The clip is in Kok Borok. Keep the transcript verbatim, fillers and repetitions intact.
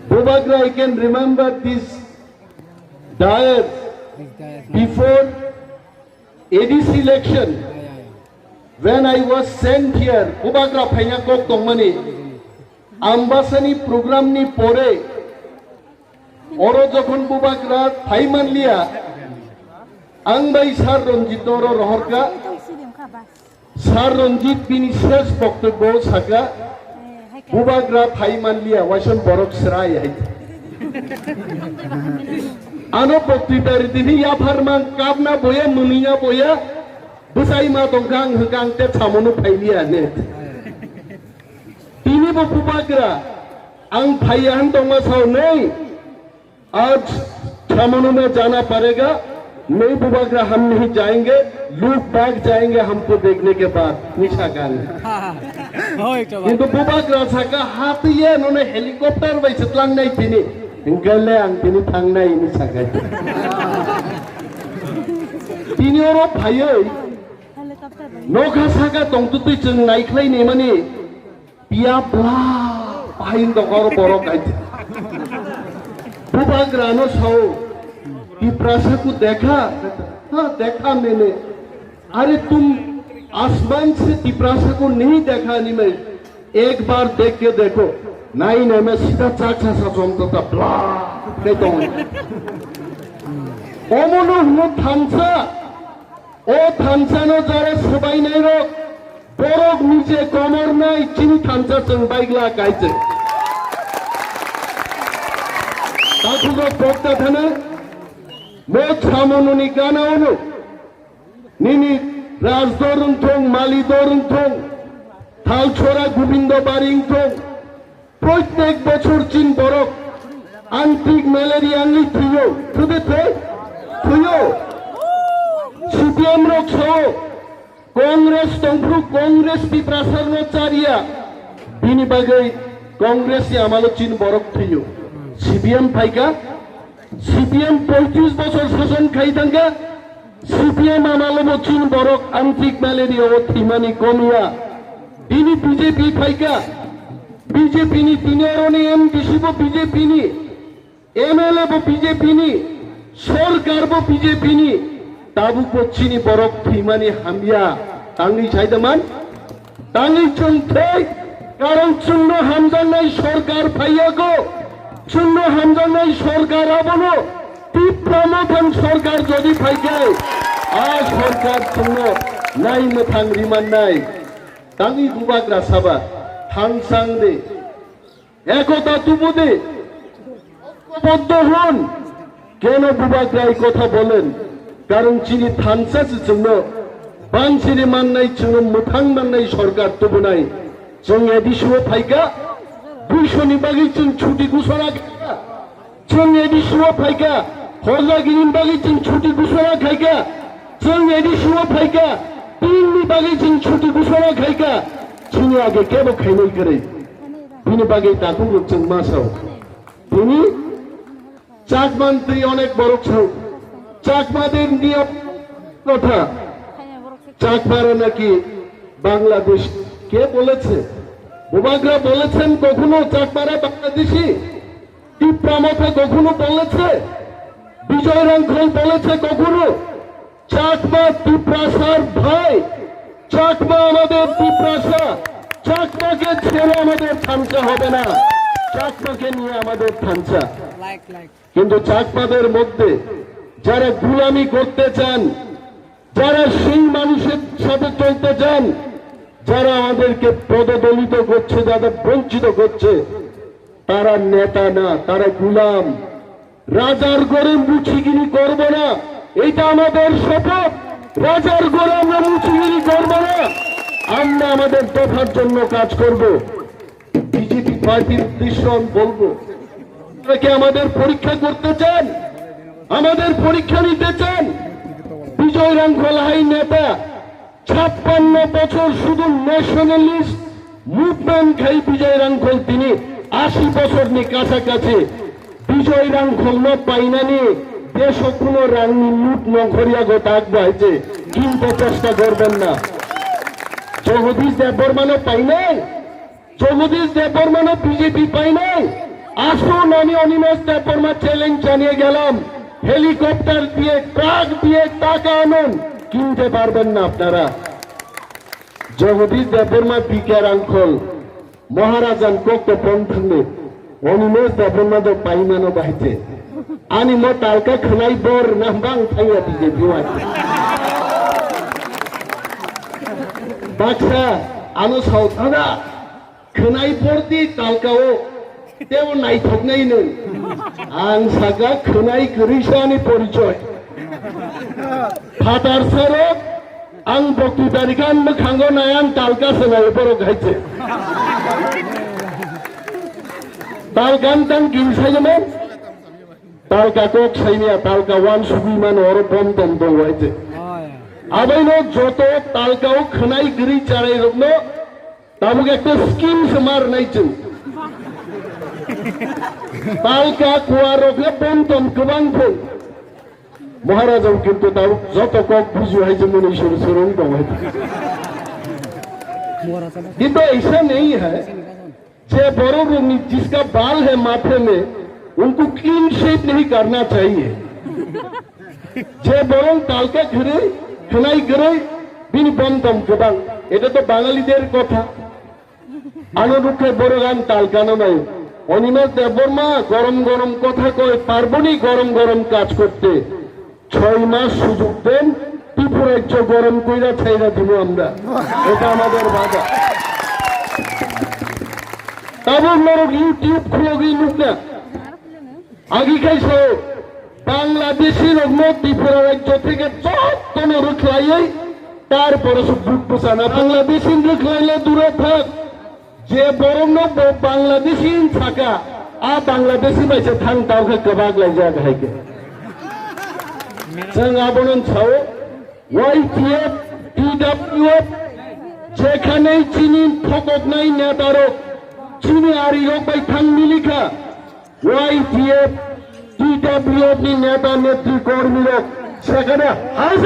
Bubagra, I can remember this dais before A D C election, when I was sent here, Bubagra phaina kok tongmani, Ambasani program ni pore, oro jokhon Bubagra phai manliya, ang bai Sir Ranjit oro rohorka. Sir Ranjit bini ses boktobyo saka, Bubagra phai manliya, waisa borok srai hai. Ano boktwita ritini yapharmang kapna boya, mwnwina boya, bwsai ma tongkha ang hwnkha ang te samono phailiya ne. Tini bo Bubagra ang phaiya han tongma sao nei. आज छामोनो में जाना पड़ेगा, नहीं बुबाग्रा हम नहीं जाएंगे, लोग भाग जाएंगे हमको देखने के बाद। Misa gan. Hoi, coba. Kintu Bubagra saka hatiya none helicopter bai setlang nai tini. Hingkale ang tini thang nai ini saka. Tini oro phayoi. Nokha saka tongtutwi chwng naikhlai ni mani. Piya bla pahin dokor borok kaisa. Bubagrano sao, "Tiprasa ko dekha?" "Ha, dekha maine." "Are tum asman se Tiprasa ko nahi dekha ni main? Ek bar dekh ke dekho." "Nahi, nahi, main sidha chak sa sa jom ta bla." Nei tong. Omono hwno thansa. O thansano jara swbainairok, borok nije komor nai chini thansa chwng baigla kaijak. Takhukgo pokta thana, mo samononi gana ono, nini Rajdor wngthong, Malidor wngthong, Thalchora Gobindo Bari wngthong, Proitek bochor chin borok antik malaria wngwi thwiyo, thwide thwi? Thwiyo. C P M rok sao, Congress tongphru, Congress Tiprasarno chariya. Bini bagwi Congress ni amalo chin borok thwiyo. C P M phaika, C P M poitris bochor sason khai thangkha, C P M amalo bo chin borok antik malaria o thwimani komiya. Bini B J P phaika, B J P ni tini aroni M D C bo B J P ni, M L A bo B J P ni, sorkar bo B J P ni, tabuk bo chini borok thwimani hamya. Tangwi saida man? Tangwi chwng thwi, karon chwngno hamjaknai sorkar phaiyago, chwngno hamjaknai sorkar abono Tipra Mothani sorkar jodi phaikhai, a sorkar chwngno nai mwthang rimannai. Tangwi Bubagra saba, thangsang de, ekota tubu de, ঐক্যবদ্ধ হন। কেন বুবাগ্রা এই কথা বলেন? কারণ chini thansa se chwngno bangchini mannai, chwngno mwthang mannai sorkar tubunai. Chwng A D C o phaikha, duisho ni bagwi chwng chuti ghosona khaikha. Chwng A D C o phaikha, hojagini bagwi chwng chuti ghosona khaikha. Chwng A D C o phaikha, tin ni bagwi chwng chuti ghosona khaikha. Chini age kebo khainai kwrwi. Bini bagwi takhuk rok chwng ma sao. Bini Chakma twi onek borok sao. Chakmader niyom kotha. Chakmara naki Bangladesh? কে বলেছে? বুবাগ্রা বলেছেন কখনো চাকমারা বাংলাদেশি? তিপ্রা মথা কখনো বলেছে? বিজয় রাংখল বলেছে কখনো? চাকমা তিপ্রাসার ভাই, চাকমা আমাদের তিপ্রাসা, চাকমাকে ছেড়ে আমাদের থানচা হবে না, চাকমাকে নিয়ে আমাদের থানচা। কিন্তু চাকমাদের মধ্যে যারা গুলামি করতে চান, যারা সেই মানুষের সাথে চলতে চান, যারা আমাদেরকে পদদলিত করছে, যারা বঞ্চিত করছে, তারা নেতা না, তারা গুলাম। রাজার ঘরে মুচিগিরি করব না, এটা আমাদের শপথ। রাজার ঘরে আমরা মুচিগিরি করব না, আমরা আমাদের দফার জন্য কাজ করব। বিজেপি পার্টির উদ্দেশ্য আমি বলবো, আপনারা কি আমাদের পরীক্ষা করতে চান? আমাদের পরীক্ষা নিতে চান? বিজয় রাংখল হাই নেতা, ছাপ্পান্ন বছর শুধু ন্যাশনালিস্ট মুভমেন্ট খাই বিজয় রাংখল, তিনি আশি বছর নি কাছাকাছি। বিজয় রাংখল no painani দেশো কোনো রাংনি লুট নখরিয়া গো ডাক বাইছে, কিন্তু চেষ্টা করবেন না। জগদীশ দেববর্মা no painai, জগদীশ দেববর্মানও বিজেপি পাই নাই। আসুন, আমি অনিমেষ দেববর্মা চ্যালেঞ্জ জানিয়ে গেলাম, হেলিকপ্টার দিয়ে, ট্রাক দিয়ে টাকা আনুন, কিনতে পারবেন না আপনারা। জগদীশ দেববর্মা বিকার আঙ্কল, মহারাজান কত পন্থনে, অনিমেষ দেববর্মা তো পাইমানো বাইতে। Ani mo talka khwnai bor na bang thangya bijepi waise. Baksa, ano sauthaga. Khwnai porti talkao tebo naithoknai nwng. Ang saka khwnai kwrwi sa ani porichoi. Phatar sarok ang bokti tarikan mwkhango nai ang talka swnai borok hai se. Talkan tang gin saimon. Talka kok saimya talka wan sugui mano oro bom tom dong hai se. Abaino joto talkao khwnai kwrwi charai rokno Tabuk ekta scheme se mar nai chwng. Talka kuarok le bontom kwbang phung. Maharaj ang kintu tabuk joto kok buju hai chwng muni sur surung tong hai. Kintu aisa nahi hai. Je borok rokni jiska bal hai mathe me unku clean shape nahi karna chahiye. Je borok talka khwrwi, khwnai kwrwi, bini bontom kwbang. Eta to Bangaliter kotha. Ano rukhe borok ang talkano nai. Animesh Debbarma gorom gorom kotha koi, parbo ni gorom gorom kaj korte. Choi mas sujug den, Tripura rajyo gorom koira chaira dibo amra. Eta amader bhasha. Tabuk norok YouTube khulogwi nukna. Agi khai sao, Bangladeshi rokno Tripura rajyo theke jottono rwkhlaiwi, tarpore se vote bwchana. Bangladeshi rwkhlaile dure thak, je borokno bo Bangladeshi hin saka, a Bangladeshi bai se thang tao khe kwbak laijak hai khe. Chwng abono sao, Y T F, T W F, jekhanei chini thokoknai netarok, chini arirok bai thang milikha, Y T F, T W F ni neta netri kormirok sekhane house